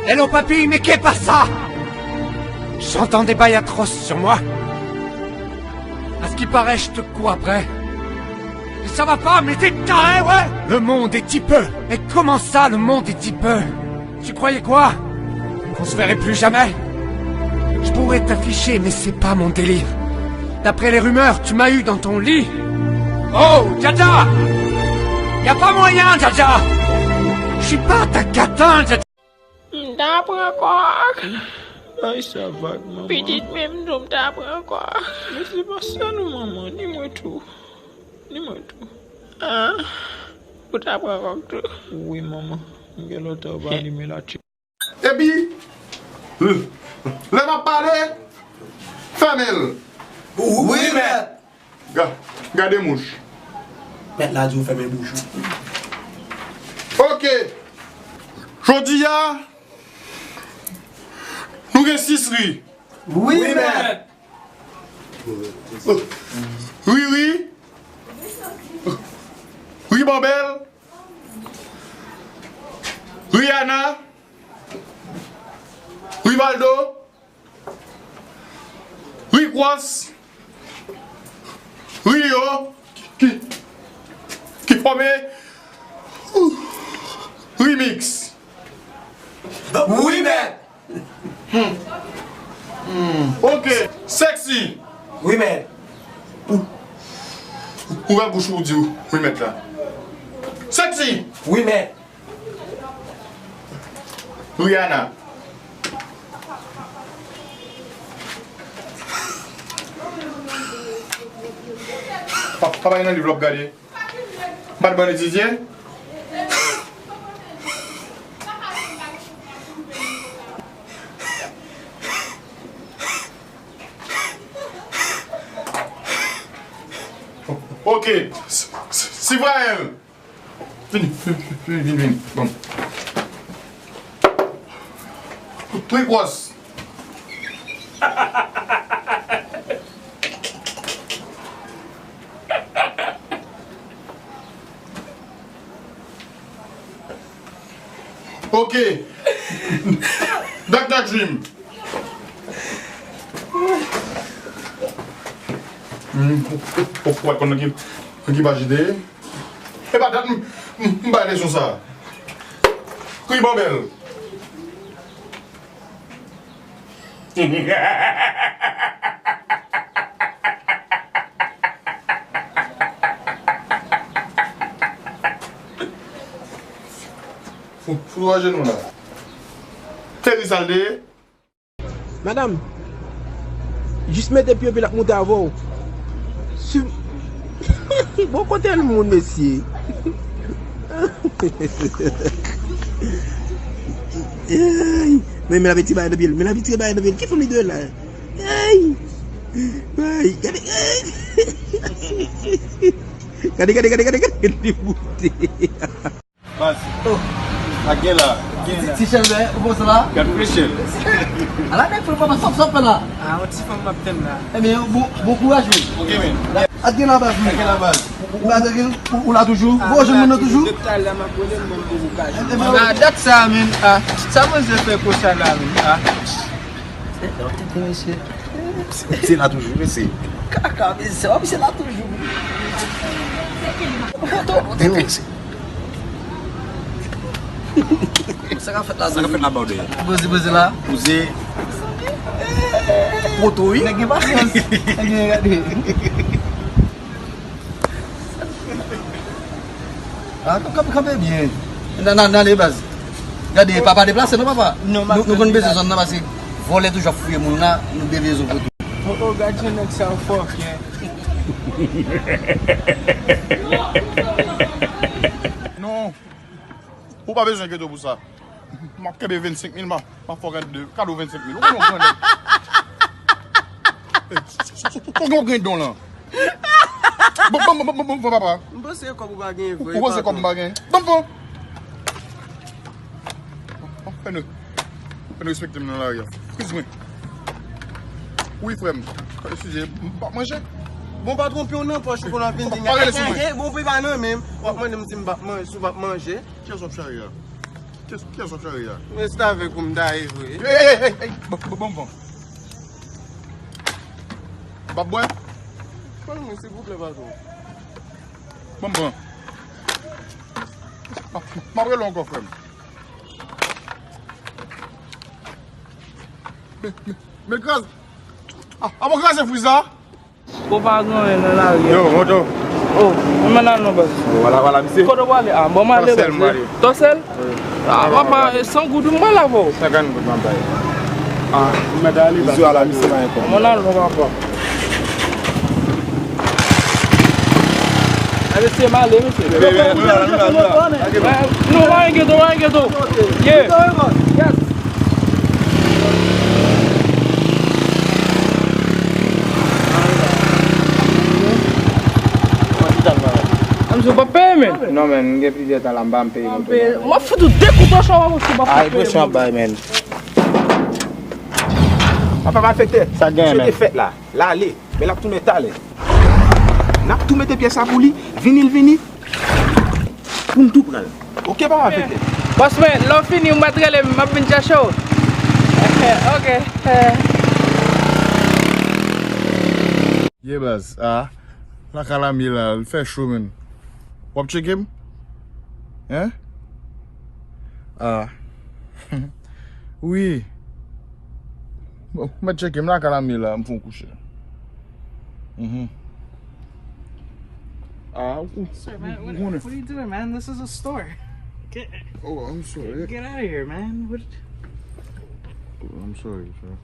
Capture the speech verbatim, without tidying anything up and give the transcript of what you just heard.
Hello papy, mais qu'est pas ça? J'entends des bails atroces sur moi. À ce qui paraît, je te cours après. Et ça va pas, mais t'es taré, ouais. Le monde est typeux. Et comment ça, le monde est typeux? Tu croyais quoi? Qu'on se verrait plus jamais? Je pourrais t'afficher, mais c'est pas mon délire. D'après les rumeurs, tu m'as eu dans ton lit. Oh, Djadja! Y a pas moyen, Djadja! Je suis pas ta catin, Djadja! M ta pran kòk. Ay, sa vag, manman. Pitit menm tou, m ta pran kòk. Men se pa sèl ou, manman, ni mwen tou. Ni mwen tou. Ah, ou ta pran kòk tou. Wi, manman. M gen lontan ou pa li men la tchè. Epi, lè m ap pale, fèmen l. Wi, mèt. Ga-, gade mouch. Mèt la di w fèmen bouch ou. Ok. Jodi a, nou gen sis ri. Wi, mèt. Riri. Ribanbèl. Rihanna. Rivaldo. Rikwòs, Rio, ki, ki fòme Remix. Wi, mèt. Ok, Sexy. Wi, mèt. Ou, ouvè bouch ou di wi, mèt la. Sexy. Wi, mèt. Rihanna. Pa, pa bay nan liv la w ap gade. Bad Bunny etidye. Ok. S-, s-, Sivrael. Vini, vini, vini, vini, vini. Bon. Rikwòs. Ok. Dakta Dream. Hmm, ou, ou, ou pa konn nan ki, nan ki paj li te ye? E pa dat m, m, m bay leson sa. Ribanbèl. Fou, fou ajenou la. Teri sa l te ye? Madanm, jis mete pye w epi l ap moute avè w. Si, bon, kote l moun, mesye? Ey, men, men l ap retire bagay nan pye l. Men l ap retire bagay nan pye l. Ki fòm li dwe la? Ey! Ey, gade, ey! Gade, gade, gade, gade, gade, li moute. Baz. Oh. Sa gen la. Gen la. Ti, ti chèlbè, ou pran sa la? Gad fresh. Ala nèg fè papa sòp sòp la. Ah, yon ti fanm m ap tann la. Ebyen, bon, bon kouraj, wi. Ok, men. Sa gen la, baz, wi. Sa gen la, baz. Ou, ou, ou la toujou? Ou pa jwenn moun nan toujou? Depi talè m ap rele m, m poko ka jwenn. Ah, dat sa, men. Ah, sa manzè fè konsa la, men. Ah. Se la toujou, mesye. Kaka, mesye, w ap se la toujou. Sa k ap fèt la, sa k ap fèt la, bawde? Poze, poze la. Poze. Poto, wi. Nèg gen pasyans. Nèg gen gade. Ah, kanpe, kanpe byen. Nan, nan, nan, ale, baz. Gade, papa deplase, non, papa? Non, nou, nou konn bezwen zòn nan, paske vòlè toujou ap fouye moun la, nou bezwen zòn kote. Oh, oh, gad jan nèg sa yo fòkè. Non. Ou pa bezwen enkyete w pou sa. M ap kenbe vennsenk mil, m ap, m ap fè w kado vennsenk mil. Ou konn yon grandèt. Ou gen yon grenn don lan. Bon, bon, bon, bon, bon, bon, papa. M panse kòb ou pa genyen vre. Ou panse kòb m pa genyen? Bon, bon. Fè nou, fè nou respekte m nan lari a. Friz mwen. Wi, frè m. Eskize, m p ap manje. Bon, pa twonpe w nan pòch ou konn ap vin di. Pa rele sou mwen. Bon, pi pa nan menm. W ap mande m si m p ap manje, si w p ap manje. Kiyès w ap chari a? Kiyès, kiyès w ap cheri a? Men se avèk ou m ta ye vre. Ey, ey, ey, ey, bon, bon, bon, bon. W ap bwè? Ban mwen, silvouplè, patwon. Bon, bon. M ap rele w ankò, frè m. Men, men, men kraze. A, a, mwen kraze friz la. Ou pa gen anyen nan lari a. Yo, moto. Oh, mwen al non, baz. Wala, wala, misye. Kote w prale? Ah, bon, m ale, baz. Tòsèl m prale. Tòsèl? Wi. Ah, papa, san goud, m pral avè w. Senkant goud, m ap bay. Ah, m mèt ale, baz. Bisou, ala, misye pa gen kòb. Mwen al non, papa. A, mesye, m ale, mesye. Wi, wi, nou la, nou la, nou la. Nou pa enkyete, pa enkyete. Yeah. Yes. Amzo, w p ap peye, men? Non, men, m gen plizyè tan la, m pa m peye moto. M ap fout ou de kout nan chan w si w p ap peye moto. Ay, presyon ap bay, men. Papa malfektè. Sa gen, men? Misye te fèt la. L ale. Men l ap tounen talè. N ap tou mete pyès la pou li. Vini, l vini. Pou n tou pran l. Oke, papa malfektè. Bòs, men, lè w fini, ou mèt rele m, m ap vin chèche w. Oke. Ye baz, a. Lakalamye la, l fè cho, men. W ap tcheke m? Hein? A. Wi. Bon, mèt tcheke m, lakalamye la, m fon kouche. Mhm. Ah, ou, ou, Sir, man, ou what, konnen. What are you doing, man? This is a store. Get, oh, I'm sorry. Get out of here, man. What? Oh, I'm sorry, sir.